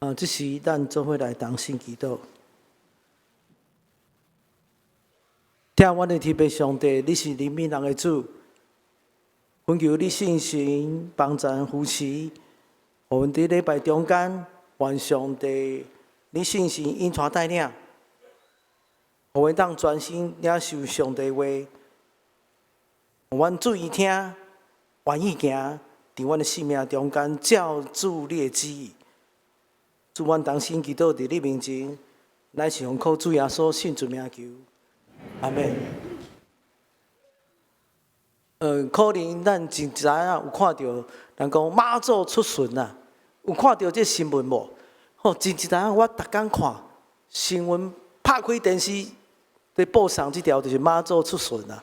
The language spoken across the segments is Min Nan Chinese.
啊，這時咱做伙來同心祈禱。疼阮的天父上帝，你是憐憫人的主，懇求你聖神幫贊扶持，予阮佇禮拜中間，願上帝你聖神引帶帶領，予阮當專心領受上帝話，予阮注意聽，願意行，佇阮的生命中間，照主你的旨意。主，阮同心祈禱佇你面前，乃是奉靠主耶穌聖主名求，阿們。可能咱真知影有看著人講媽祖出巡啊，有看著這新聞無？吼，真一知影我逐工看新聞，拍開電視佇報送這條就是媽祖出巡啊，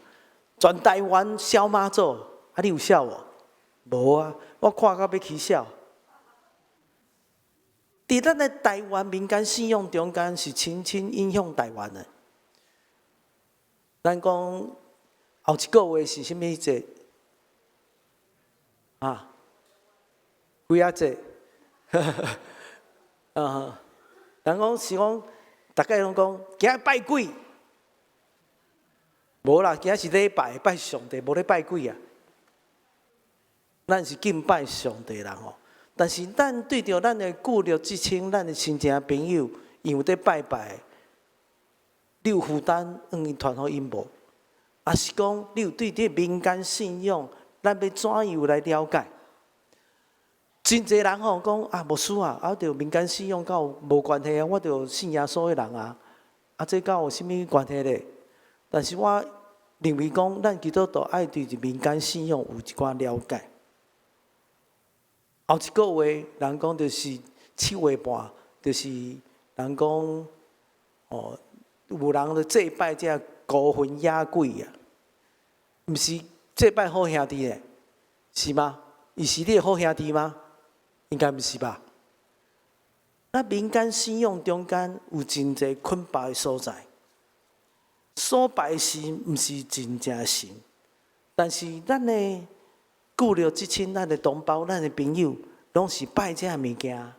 全台灣痟媽祖，啊，你有痟無？無啊，我看到欲起痟。佇咱的台灣民間信仰中間，是深深影響台灣的。咱講後一個月是啥物節？啊？鬼仔節？啊！人講是講，逐家攏講今仔拜鬼，無啦，今仔是禮拜拜上帝，無咧拜鬼啊。咱是敬拜上帝人吼。但是咱對著咱的骨肉至親、咱的親情朋友，𪜶有佇拜拜，你有負擔向𪜶傳福音無？抑是講你有對這民間信仰，咱欲怎樣來了解？真濟人吼講啊，牧師啊，啊，著民間信仰佮我無關係啊，我著信耶穌的人啊，啊，這佮我有啥物關係咧？但是我認為講，咱基督徒愛對民間信仰有一寡了解。後一個月，人講就是7月半，就是人講哦，有人咧祭拜這孤魂野鬼啊，毋是祭拜好兄弟咧，是嗎？伊是你的好兄弟嗎？應該毋是吧？那民間信仰中間有真濟捆綁的所在，所拜神毋是真正神，但是咱的骨肉至親，咱的同胞、咱的朋友，攏是拜這个物件。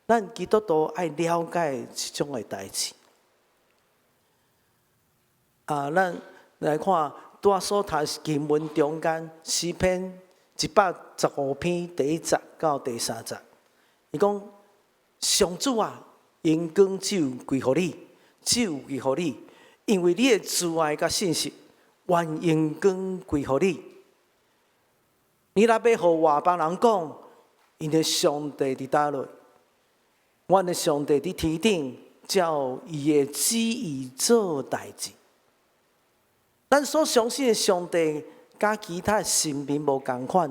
咱基督徒愛了解這種的代誌。啊，咱來看拄仔所讀經文中間詩篇115篇第一節到第三節，伊講：上主啊，榮光只有歸予你，只有歸予你，因為你的慈愛佮信實，願榮光歸予你。你若欲予外邦人講，𪜶的上帝佇佗落？阮的上帝佇天頂，照伊的旨意做代誌。咱所相信的上帝，佮其他神明無仝款。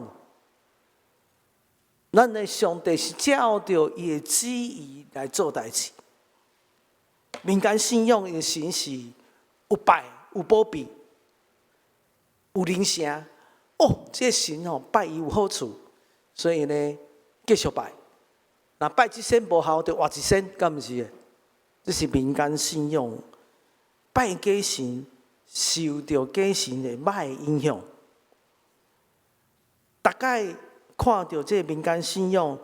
咱的上帝是照著伊的旨意來做代誌。民間信仰的神是有拜、有保庇、有靈城。哦，這個神哦，拜伊有好處，所以呢，繼續拜。若拜這仙無效，就換一仙，敢毋是？這是民間信仰，拜假神受著假神的歹影響。逐擺看著這個民間信仰，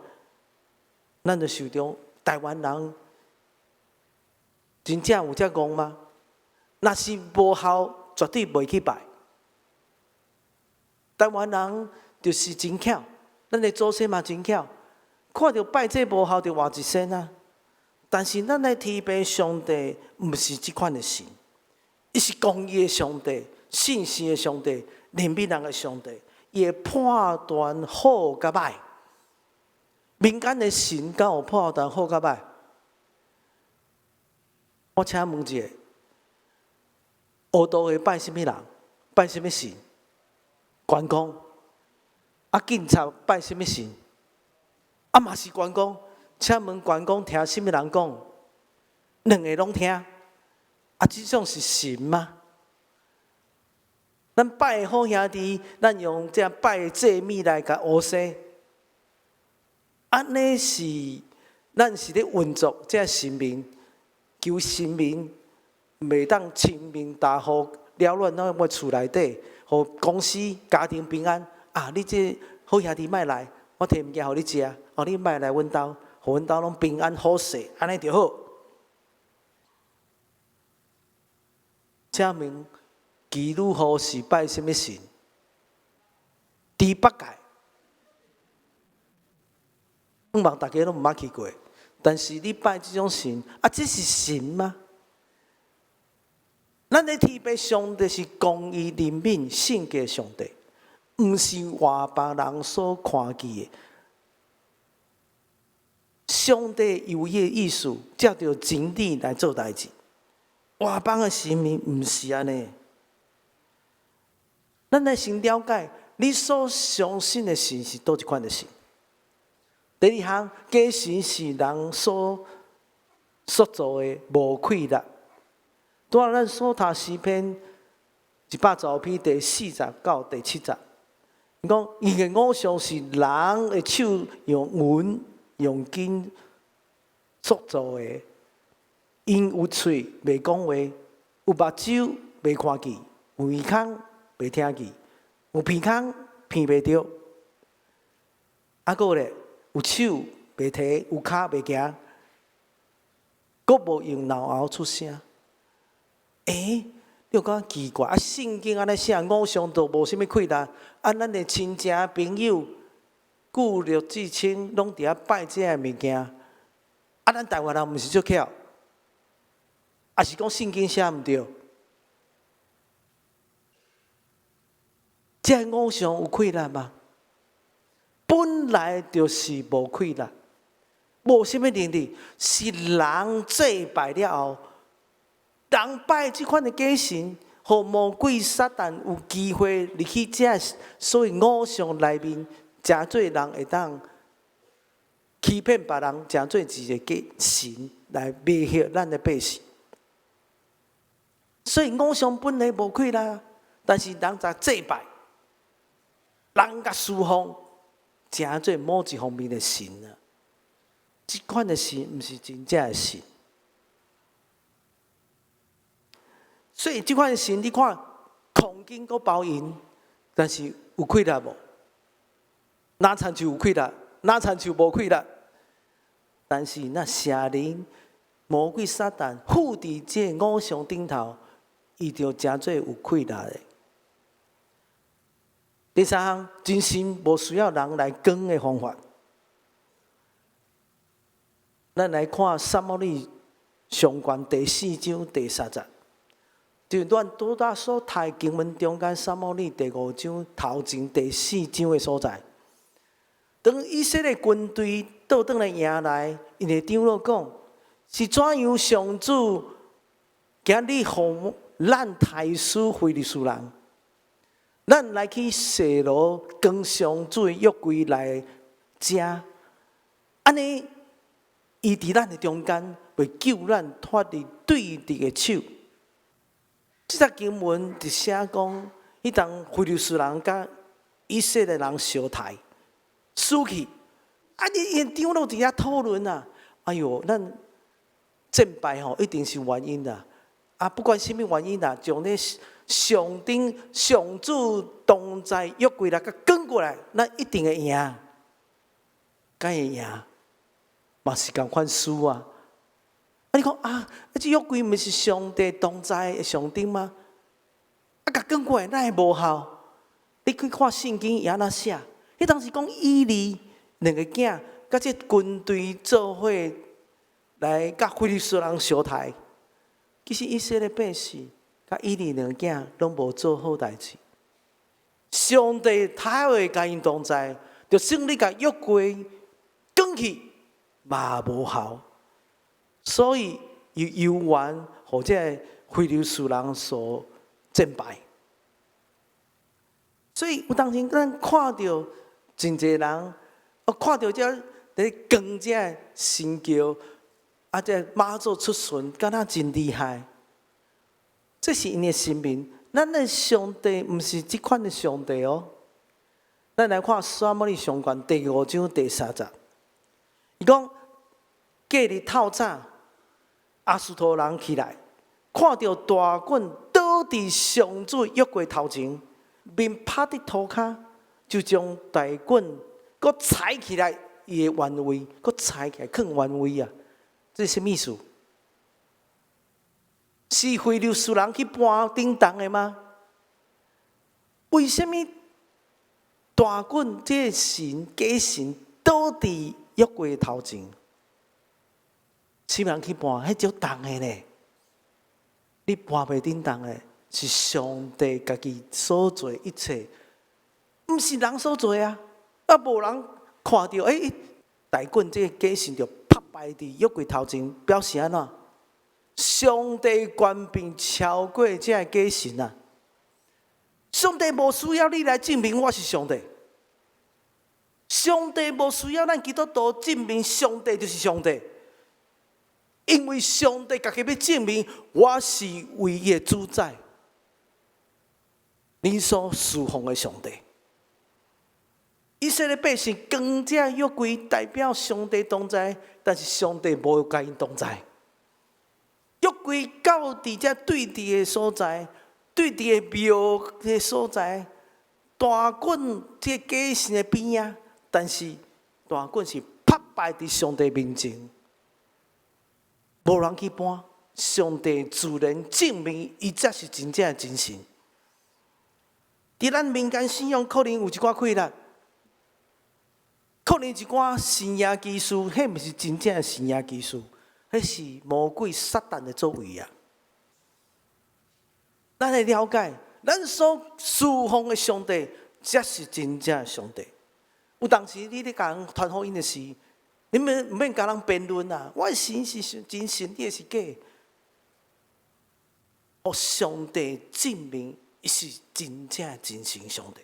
咱就想著台灣人真正有遮戇嗎？若是無效，絕對袂去拜。台灣人就是真巧，咱的祖先嘛真巧，看著拜這無效，就換一仙啊。但是咱的天父上帝毋是這款的神，伊是公義的上帝、信實的上帝、憐憫人的上帝，伊會判斷好佮歹。民間的神敢有判斷好佮歹？我請問一下，黑道會拜啥物人？拜啥物神？關公。啊，警察拜啥物神？啊，嘛是關公。請問關公聽啥物人講？兩个攏聽。啊，這種是神嗎？咱拜的好兄弟，咱用這拜的祭物來共烏生。按呢是，咱是咧運作這神明，求神明袂當清明大雨擾亂咱的厝內底，予公司家庭平安。啊，你這好兄弟莫來，我提物件予你食。哦，你莫來阮兜，予阮兜攏平安好勢，按呢就好。請問妓女湖是拜啥物神？豬八戒。希望大家攏毋捌去過，但是你拜這種神，啊，這是神嗎？咱的天父上帝是公義、憐憫、聖潔上帝，毋是外邦人所看見的。上帝有伊的意思，照著真理來做代誌。外邦的神明毋是按呢。咱來先了解，你所相信的神是佗一款的神。第二項，假神是人所塑造的，無氣力。拄仔咱所讀詩篇115篇第四節到第七節，伊講伊的偶像是人的手用銀用金塑造的，𪜶有喙袂講話，有目睭袂看見，有耳孔袂聽見，有鼻孔鼻袂著，啊，閣咧有手袂提，有跤袂行，閣無用嚨喉出聲。欸，你有感覺奇怪？啊，聖經按呢寫，偶像都無啥物氣力，啊，咱的親情朋友、故略至親，攏佇遐拜這个物件，啊，咱台灣人毋是足巧，抑是講聖經寫毋對？這个偶像有氣力嗎？本來就是無氣力，無啥物能力，是人祭拜了後。人拜這款的假神，予魔鬼撒旦有機會入去這所謂偶像內面，成做人會當欺騙別人，成做一個假神來迷惑咱的百姓。所以偶像本來無氣力，但是人共祭拜，人共侍奉，成做某一方面的神啊。這款的神毋是真正的神。所以這款神，你看，空間閣包容，但是有氣力無？若親像有氣力，若親像無氣力。但是若邪靈、魔鬼、撒旦附佇這个偶像頂頭，伊就成做有氣力的。第三項，真神無需要人來講的方法。咱來看撒母耳上卷第四章第三節。就咱拄才所讀的經文中間，撒母耳第五章頭前第四章的所在。當以色列軍隊倒轉來營內，𪜶的長老講：是怎樣上主今日予咱刣死非利士人？咱來去示羅扛上主的約櫃來遮，按呢，伊佇咱的中間，會救咱脫離對敵的手。這節經文就寫講，彼當非利士人佮以色列人相刣，輸去，啊！𪜶長老佇遐討論啊，哎喲，咱戰敗吼，一定是原因啦。啊，不管啥物原因啦，將咧上頂上主同在約櫃來共扛過來，咱一定會贏，敢會贏？嘛是仝款輸啊！啊！你講啊，這約櫃毋是上帝同在的上頂嗎？啊，共扛過來，哪會無效？你去看聖經伊按怎寫？彼當時講以利兩个囝，佮這軍隊做伙來佮非利士人相刣。其實以色列百姓佮以利兩个囝攏無做好代誌。上帝太會共𪜶同在，就算你共約櫃扛去，嘛無效。所以，伊猶原予這个非利士人所戰敗。所以有當時咱看著真濟人，哦，看著這佇扛這个神轎，啊，這媽祖出巡，敢若真厲害。這是𪜶的神明，咱的上帝毋是這款的上帝哦。咱來看撒母耳上卷第五章第三節，伊講隔日透早，亞實突人起來，看著大滾倒佇上主約櫃頭前，面拍佇塗跤，就將大滾閣踩起來，伊的原位，閣拆起來囥原位啊！這是啥物意思？是非利士人去搬頂重的嗎？為啥物大袞這个神假神倒佇約櫃頭前？啥物人去搬？彼足重的呢？你搬袂頂重的，是上帝家己所做一切，毋是人所做啊！啊，無人看著，欸，大袞這个假神就拍敗佇約櫃頭前，表示按怎？上帝權柄超過這个假神啊！上帝無需要你來證明我是上帝，上帝無需要咱基督徒證明上帝就是上帝，因為上帝家己欲證明我是唯一的主宰，你所侍奉的上帝。以色列百姓扛這約櫃代表上帝同在，但是上帝無共𪜶同在。約櫃到佇這對佇的所在，對佇的廟的所在，大袞這假神的邊仔，但是大袞是拍敗佇上帝面前，無人去搬。上帝自然證明伊才是真正的真神。佇咱民間信仰可能有一寡困難，可能一寡神跡奇事，彼毋是真正的神跡奇事，彼是魔鬼撒旦的作為啊！咱會了解，咱所侍奉的上帝，才是真正的上帝。有當時你咧共人傳福音的時，你毋免共人辯論啊！我的神是真神，你的是假。予上帝證明，伊是真正的真神上帝。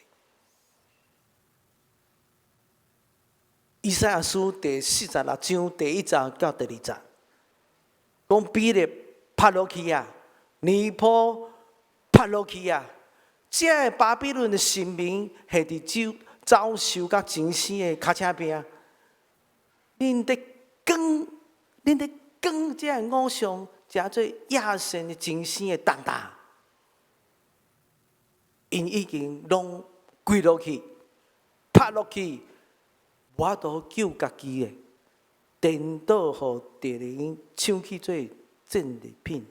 以賽亞書第46章第1節到第2節，講比勒拍落去啊，尼波拍落去啊，這个巴比倫的神明下佇走獸佮精牲的跤車邊，恁咧扛，恁咧扛這个偶像，成做野生的精牲的重擔，𪜶已經攏跪落去，拍落去，無法度救家己的，顛倒予敵人搶去做戰利品。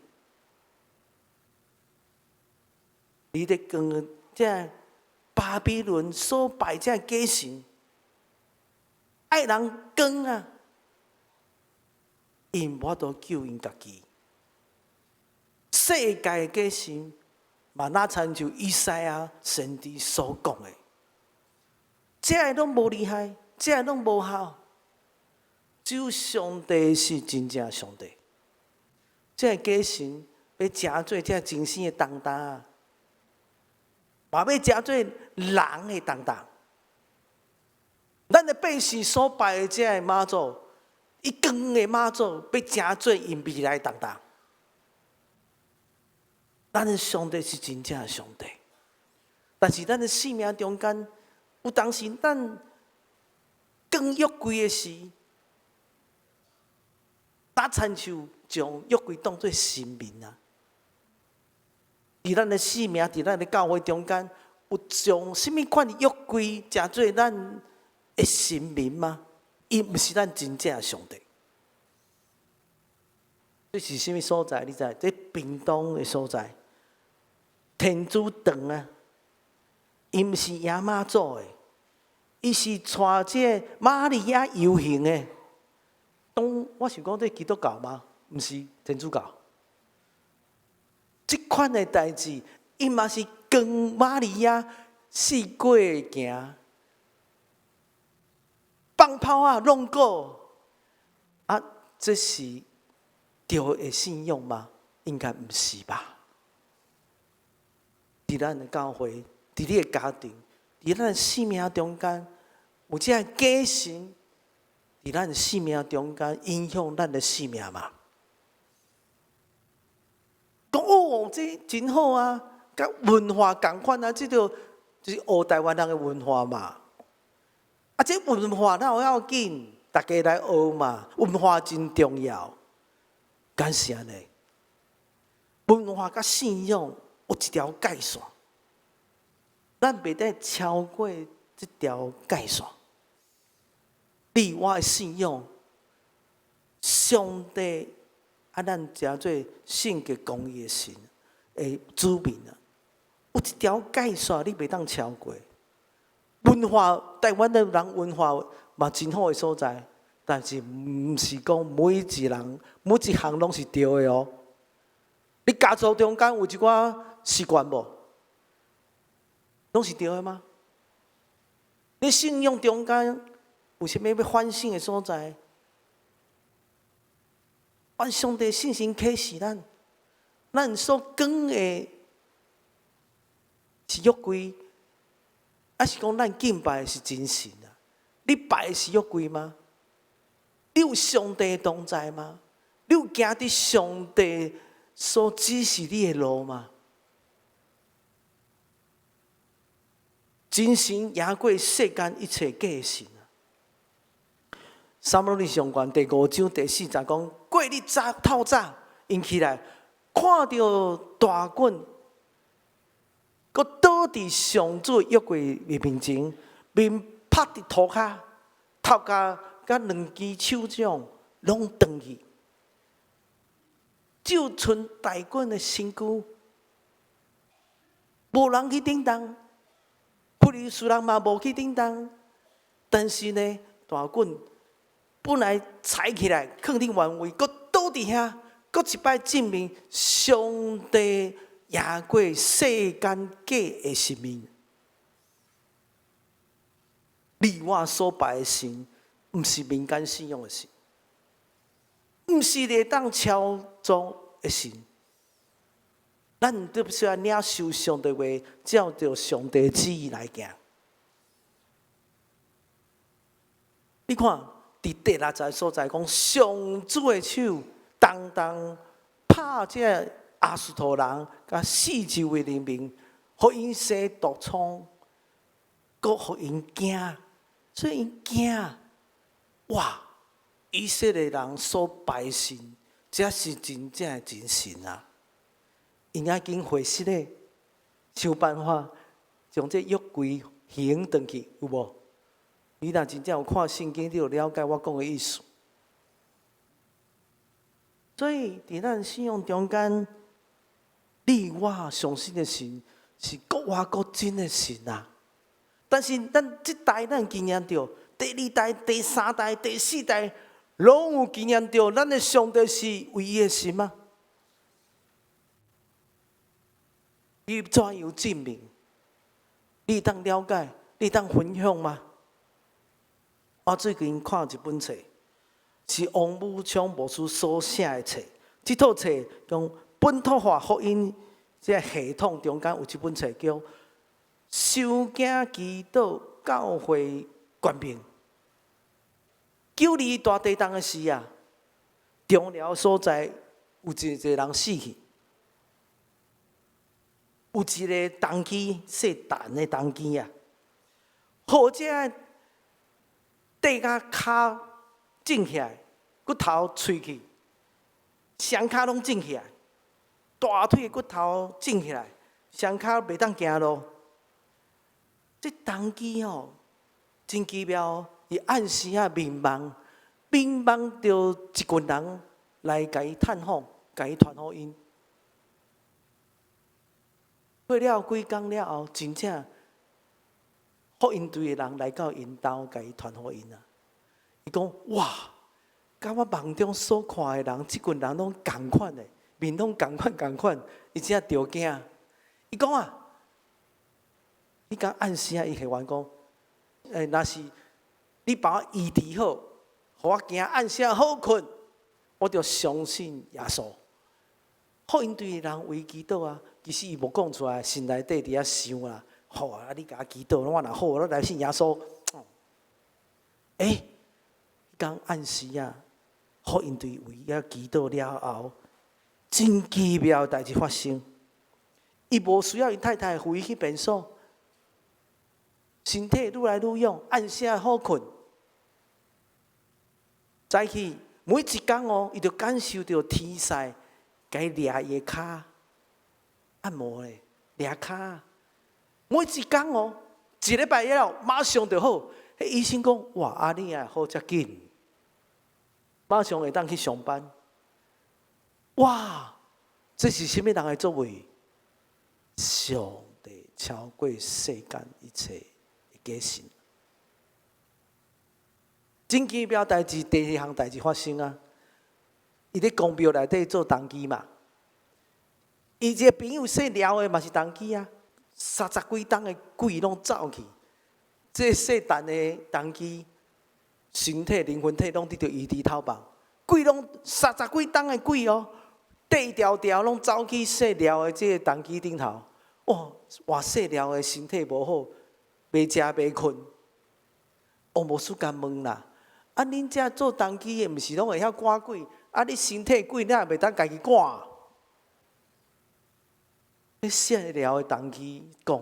你咧扛這巴比倫所拜這假神，愛人扛啊，𪜶無法度救𪜶家己。世界的假神嘛，若親像以賽亞先知所講的，這个攏無厲害，這个攏無效，只有上帝是真正上帝。這个假神欲成做這精牲的重擔，嘛欲成做人的重擔。咱的百姓所拜的這个媽祖，伊扛的媽祖欲成做𪜶未來的重擔。咱的上帝是真正的上帝，但是咱的生命中間，有當時咱扛約櫃的時，若親像將約櫃當做神明啊！佇咱的生命，佇咱的教會中間，有將啥物款的約櫃成做咱的神明嗎？伊毋是咱真正的上帝。這是啥物所在？你知？這屏東的所在，天主堂啊，伊毋是耶媽祖的，伊是帶這個瑪利亞遊行的。當我想講這基督教嗎？毋是天主教。這款的代誌，伊嘛是扛瑪利亞四界行，放炮啊，弄鼓啊，這是對的信仰嗎？應該毋是吧？佇咱的教會，佇你的家庭，佇咱的生命中間，有這个假神，佇咱的生命中間影響咱的生命嗎？講哦，這真好啊，佮文化仝款啊，這著就是學台灣人的文化嘛。啊，這文化哪有要緊？大家來學嘛，文化真重要。敢是按呢？文化佮信仰有一條界線，咱袂得超過這條界線。你我的信仰，上帝啊，咱誠做聖潔公義的神的子民啊，有一條界線你袂當超過。文化，台灣的人文化嘛真好的所在，但是毋是講每一人每一項攏是對的哦。你家族中間有一寡習慣無？攏是對的嗎？你信仰中間有啥物欲反省的所在？按上帝信心啟示咱，咱所講的是約櫃，抑是講咱敬拜的是真神啊？你拜的是約櫃嗎？你有上帝同在嗎？你有行佇上帝所指示你的路嗎？真神贏過世間一切假神啊！撒母耳上卷第五章第四節講：過日早透早，𪜶起來看著大袞，閣倒佇上主約櫃面前，面拍佇塗跤，頭殼佮兩支手杖攏斷去，只剩大袞的身軀，無人去頂動。非利士人嘛無去頂動，但是呢，大袞本來踩起來，囥佇原位，閣倒佇遐，閣一擺證明上帝贏過世間假的神明。你我所拜的神，毋是民間信仰的神，毋是會當操縱的神。咱都必須愛領受上帝話，照著上帝旨意來行。你看，佇第六節所在講，上主的手重重拍這亞實突人，佮四周圍人民，予𪜶生毒瘡，閣予𪜶驚，所以𪜶驚。哇！以色列人所拜神，這是真正的真神啊！𪜶愛緊回失咧，想辦法將這約櫃還轉去，有無？你若真正有看聖經，你就了解我講的意思。所以，佇咱信仰中間，你我相信的神是閣活閣真的神啊！但是咱這代咱經驗著，第二代、第三代、第四代，攏有經驗著，咱的上帝是唯一的神嗎？你怎樣證明？你會當了解？你會當分享嗎？我最近看一本冊，是王武昌牧師所寫的冊。這套冊用本土化福音這個系統中間有一本冊叫《收驚祈禱教會權柄》。9·21大地震的時啊，中寮所在有一個人死去。有一个童乩，姓陳的童乩啊，或者綴甲跤腫起來，骨頭碎去，雙跤攏腫起來，大腿骨頭腫起來，雙跤袂當行路。這童乩吼，真奇妙，伊暗時仔眠夢，眠夢著一群人來共伊探訪，共伊傳福音。過了幾工了後，真正福音隊的人來到𪜶兜，共伊傳福音啊！伊講：哇，佮我夢中所看的人，這群人攏仝款的，面攏仝款仝款，伊真正著驚。伊講啊，彼工暗時啊，伊彼願講：欸，若是你把我醫治好，予我今暗時好睏，我就相信耶穌。福音隊的人為祈禱啊！其實伊無講出來，心內底佇遐想啦。好啊，你共我祈禱，我若好，我來信耶穌。欸，彼工暗時啊，福音隊為伊祈禱了後，真奇妙的代誌發生。伊無需要𪜶太太扶伊去便所，身體愈來愈勇，暗時好睏。早起每一工哦，伊就感受著天使共伊掠伊的跤。按摩咧，掠跤，每一工哦，一禮拜了後馬上就好。彼彼醫生講：哇，阿你啊好遮緊，馬上會當去上班。哇！這是啥物人的作為？上帝超過世間一切的假神。真奇妙代誌，第二項代誌發生啊！伊咧宮廟內底做童乩嘛，伊一個朋友姓廖的嘛是童乩啊，三十幾冬的鬼攏走去，這個姓陳的童乩身體靈魂體攏得著醫治透放，鬼攏三十幾冬的鬼哦，綴條條攏走去姓廖的這個童乩頂頭，哇！換姓廖的身體無好，袂食袂睏，王牧師共問啦，啊，恁遮做童乩的，毋是攏會曉趕鬼？啊，你身體鬼，你也袂當家己趕？彼姓廖的童乩講，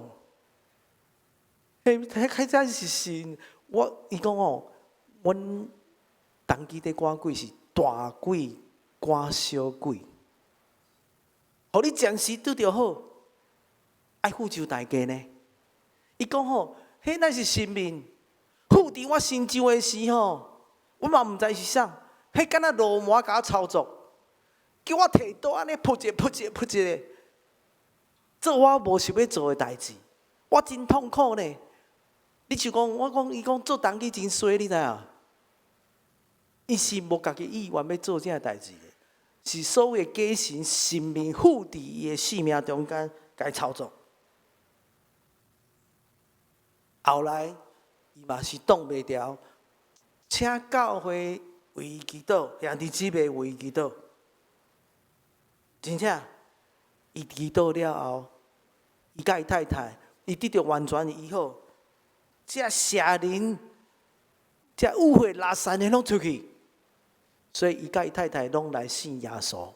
彼彼才是神。我伊講哦，阮童乩佇趕鬼是大鬼趕小鬼，予你暫時拄著好，愛付出代價呢。伊講吼，彼乃是神明附佇我身上的時吼，我嘛毋知是啥，彼敢若羅魔共我操作，叫我提刀按呢噗一噗一噗一个，做我無想欲做的代誌，我真痛苦呢。你就講，我講伊講做童乩真衰，你知影？伊是無家己意願欲做這个代誌的，是所謂假神神明附佇伊的性命中間，共操作。後來伊嘛是擋袂牢，請教會為伊祈禱，兄弟姊妹為伊祈禱。真正，伊祈禱了後，伊佮伊太太，伊得著完全醫好，這邪靈、這污穢垃圾的攏出去，所以伊佮伊太太攏來信耶穌。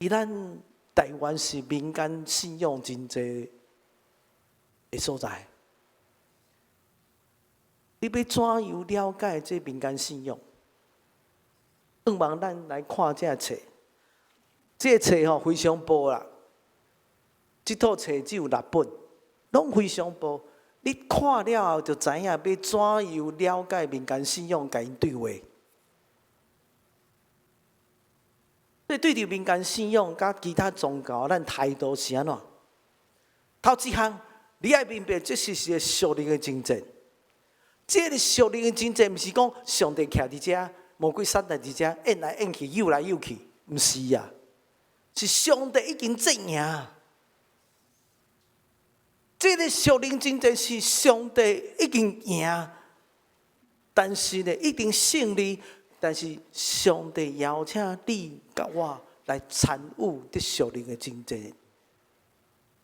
佇咱台灣是民間信仰真濟的所在，你欲怎樣了解這民間信仰？向望咱來看這冊，這冊吼非常薄啦，這套冊只有六本，攏非常薄。你看了後就知影欲怎樣了解民間信仰，共𪜶對話。所以對著民間信仰佮其他宗教，咱態度是按怎？頭一項，你愛明白，這是一个屬靈的爭戰。這个屬靈的爭戰，毋是講上帝徛佇遮，魔鬼撒旦佇遮，演來演去，誘來誘去，毋是啊，是上帝已經戰贏。這个屬靈爭戰是上帝已經贏，但是呢，一定勝利。但是上帝邀請你佮我來參與這屬靈的爭戰，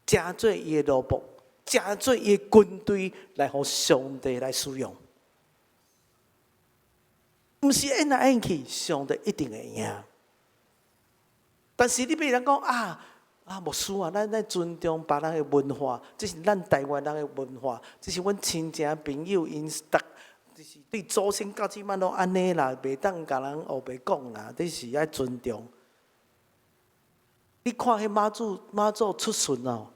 成做伊的奴僕，成做伊的軍隊來予上帝來使用。毋是演來演去，上帝一定會贏。但是你欲人講啊啊，牧師啊，咱愛尊重別人的文化，這是咱台灣人的文化，這是阮親情朋友𪜶逐。就是對祖先到這擺攏按呢啦，袂當共人烏白講啦，這是愛尊重。你看彼媽祖媽祖出巡哦，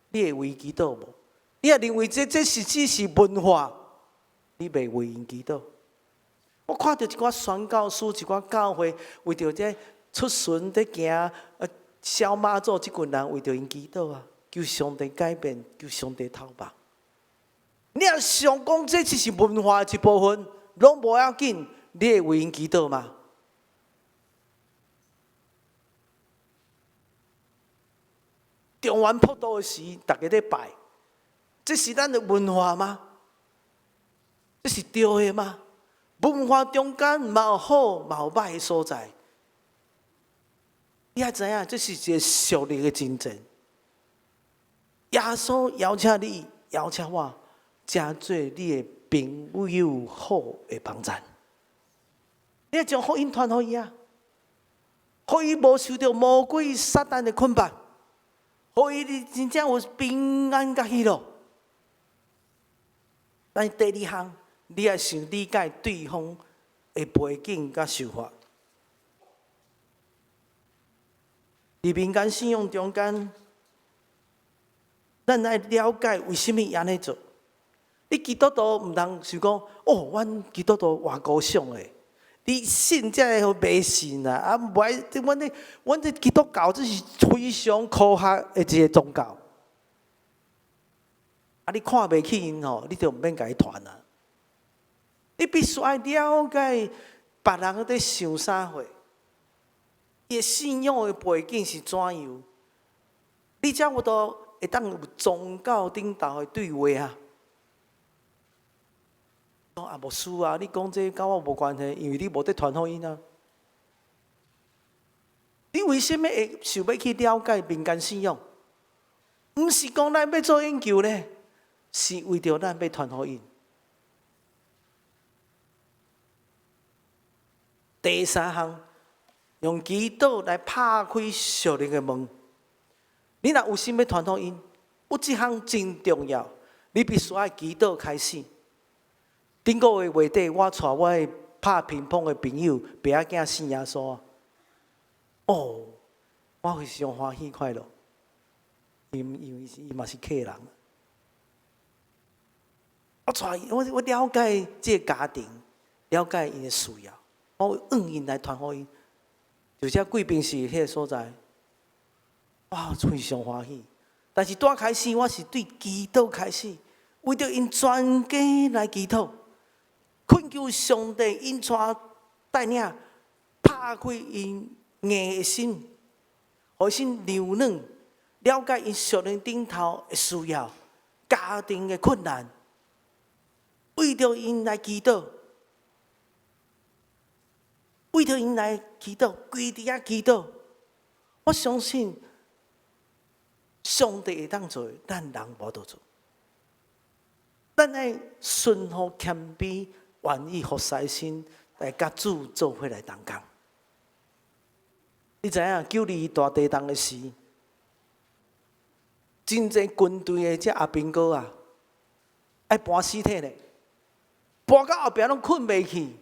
你會為祈禱無？你若認為這這是只是文化，你袂為𪜶祈禱。我看著一寡宣教師、一寡教會為著這出巡佇行，痟媽祖這群人為著𪜶祈禱啊，求上帝改變，求上帝透目。你若想講這只是文化的一部分，攏無要緊，你會為𪜶祈禱嗎？中元普渡的時，逐家咧拜，這是咱的文化嗎？這是對的嗎？文化中間嘛有好嘛有歹的所在。你愛知影，這是一个屬靈的爭戰。耶穌邀請你，邀請我，成做你的朋友好的幫贊。你愛將福音傳予伊啊，予伊無受著魔鬼撒旦的捆綁，予伊真正有平安佮喜樂。但是第二項，你愛先理解對方的背景佮想法。佇民間信仰中間，咱愛了解為啥物按呢做。你基督徒毋通想講，哦，阮基督徒偌高尚的，你信這个迷信啊！啊，無愛，阮這基督教這是非常科學的一個宗教。啊，你看袂起𪜶吼，你就毋免共伊傳啊。你必須愛了解別人佇想啥貨，伊的信仰的背景是怎樣，你才有度會當有宗教頂頭的對話啊。講啊，牧師啊，你講這佮我無關係，因為你無佇傳福音啊。你為啥物會想欲去了解民間信仰？毋是講咱欲做研究咧，是為著咱欲傳福音。第三項，用祈禱來拍開屬靈的門。你若有心欲傳福音，有一項真重要，你必須愛祈禱開始。頂個月月底，我帶我的拍乒乓的朋友爸仔囝信耶穌。哦，我非常歡喜快樂，因為伊嘛是客人。我帶伊，我了解這个家庭，了解𪜶的需要，我向𪜶來傳福音。就這貴賓室彼个所在，哇，非常歡喜。但是拄開始，我是對祈禱開始，為著𪜶全家來祈禱。懇求上帝引帶帶領，拍開𪜶硬的心，予心柔軟，了解𪜶屬靈頂頭的需要，家庭的困難，為著𪜶來祈禱，為著𪜶來祈禱，規佇遐祈禱。我相信上帝會當做，咱人無法度做。咱愛順服謙卑，願意服侍心來佮主做伙來同工。你知影9·21大地動的時，真濟軍隊的這阿兵哥啊，愛搬屍體咧，搬到後壁攏睏袂去。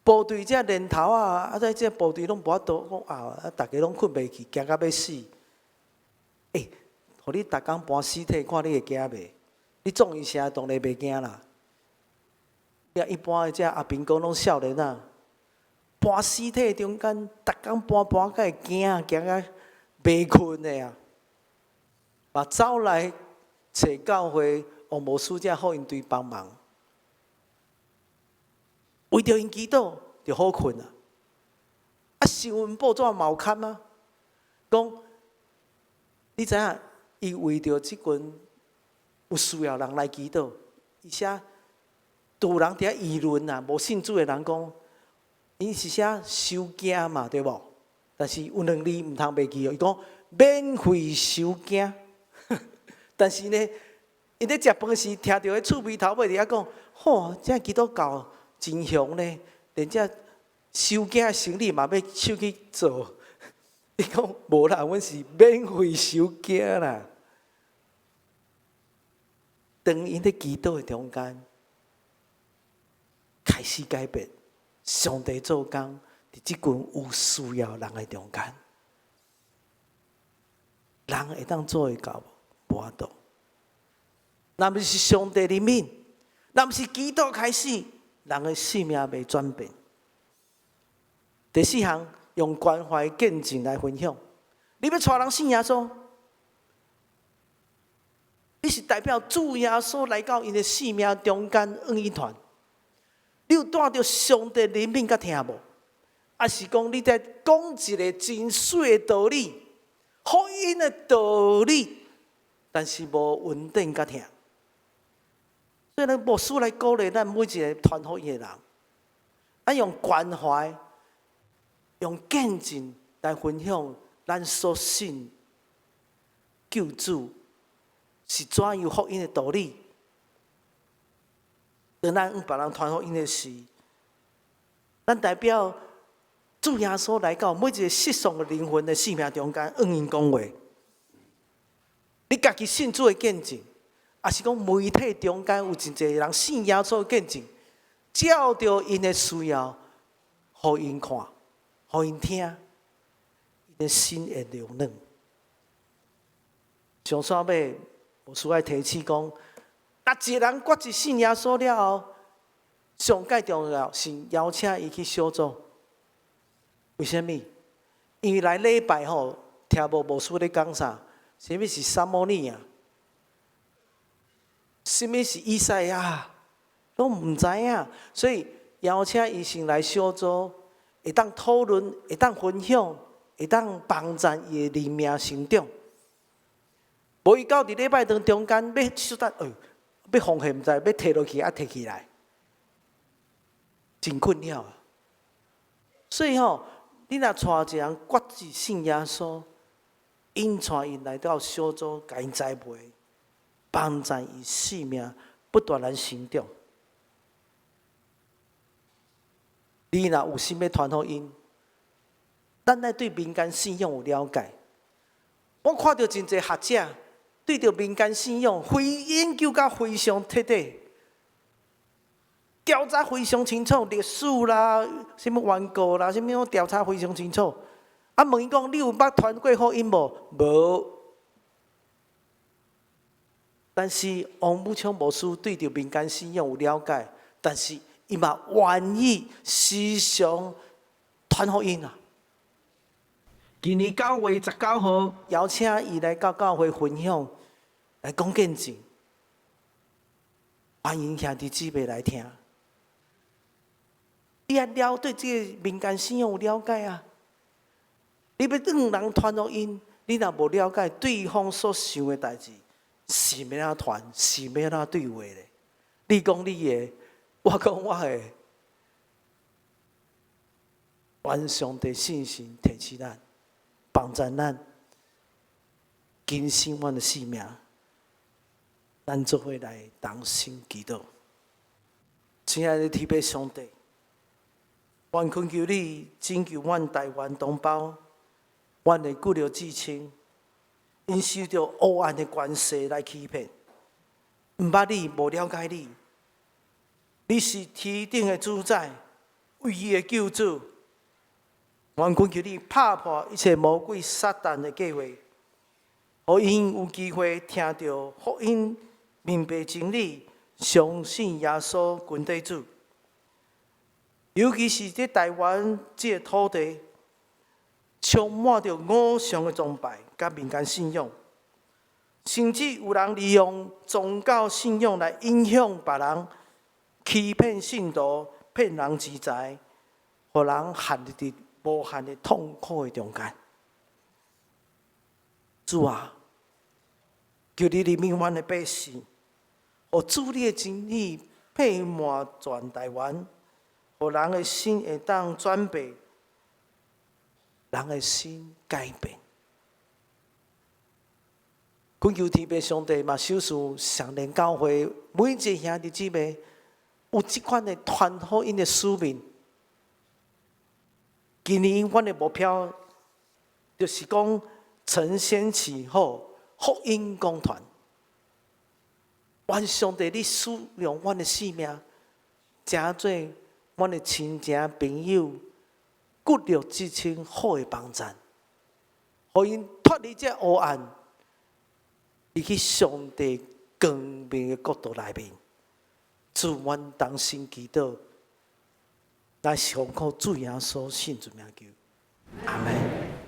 部隊這連頭啊，啊這這部隊攏無法度，講啊，逐家攏睏袂去，驚甲欲死。欸，予你逐工搬屍體，看你會驚袂？你壯一聲，當然袂驚啦。一般的這阿兵哥攏少年仔，搬屍體中間，逐工搬搬甲會驚，驚甲袂睏的啊！嘛走來揣教會王牧師這福音隊幫忙，為著𪜶祈禱就好睏啊！啊，新聞報紙嘛有刊啊，講你知影，伊為著這群有需要人來祈禱，伊寫。有人佇遐議論啊，無信主的人講，𪜶是寫收驚嘛，對無？但是有兩字毋通袂記哦，伊講免費收驚。但是呢，𪜶咧食飯時聽著彼趣味頭尾佇遐講，吼，這基督教真雄呢，連這收驚的生理嘛欲手去做。伊講無啦，阮是免費收驚啦。當𪜶咧祈禱的中間，開始改變，上帝做工，佇這群有需要人的中間，人會當做會到無？無法度。若毋是上帝憐憫，若毋是祈禱開始，人的性命袂轉變。第四項，用關懷見證來分享。你欲帶人信耶穌，你是代表主耶穌來到𪜶的生命中間，向𪜶傳。你有帶著上帝憐憫佮疼無？抑是講你在講一个真媠的道理，福音的道理，但是無穩定佮疼。所以咱牧師來鼓勵咱每一个傳福音的人，咱用關懷、用見證來分享咱所信救主是怎樣福音的道理。當咱向別人傳福音的時，咱代表主耶穌來到每一個失喪的靈魂的生命中間，向𪜶講話。你家己信主的見證，抑是講媒體中間有真濟人信耶穌的見證，照著𪜶的需要，予𪜶看，予𪜶聽，𪜶的心會柔軟。上煞尾，牧師愛提醒講，若一个人決志信耶穌了後，上蓋重要是邀請伊去小組。為啥物？因為來禮拜吼，聽無牧師咧講啥？啥物是撒母耳啊？啥物是以賽亞？攏毋知影。所以邀請伊先來小組，會當討論，會當分享，會當幫助伊的靈命成長。無伊到佇禮拜堂中間欲小等，欲放下毋知，欲提落去啊提起來，真困擾啊！所以吼，你若帶一個人決志信耶穌，𪜶帶𪜶來到小組，共𪜶栽培，幫助伊性命不斷來成長。你若有心欲傳福音，咱愛對民間信仰有了解。我看著真濟學者對著民間信仰非研究甲非常徹底，調查非常清楚，歷史啦，啥物緣故啦，啥物攏調查非常清楚。啊，問伊講，你有捌傳過福音無？無。但是王武昌牧師對著民間信仰有了解，但是伊嘛願意時常傳福音啊。今年9月19號，邀請伊來到教會分享，來講見證，歡迎兄弟姊妹來聽。你愛了對這个民間信仰有了解啊？你欲向人傳福音，你若無了解對方所想的代誌，是欲按怎傳，是欲按怎對話咧？你講你的，我講我的，願上帝聖神提醒咱，幫助咱，更新阮的生命，咱做伙來同心祈禱。親愛的天父上帝，阮懇求你拯救阮台灣同胞，阮的骨肉至親，𪜶受著黑暗的權勢來欺騙，毋捌你，無了解你，你是天頂的主宰，唯一的救主。阮懇求你拍破一切魔鬼撒旦的計劃，予𪜶有機會聽著福音，明白真理，相信耶穌跟綴主。尤其是佇台灣這个土地，充滿著偶像的崇拜佮民間信仰，甚至有人利用宗教信仰來影響別人，欺騙信徒，騙人錢財，予人陷入佇無限的痛苦的中間。主啊，求你憐憫阮的百姓，予主你的真理遍滿全台灣，予人的心會當轉變，人的心改變。懇求天父上帝嘛，賞賜雙連教會每一个兄弟姊妹有這款的傳福音的使命。今年阮的目標就是講承先啟後，福音廣傳。願上帝你使用阮的性命，成做阮的親情朋友、骨肉至親好的幫贊，予𪜶脫離這黑暗，入去上帝光明的國度內面。主，阮同心祈禱，乃是奉靠主耶穌聖主名求，阿門。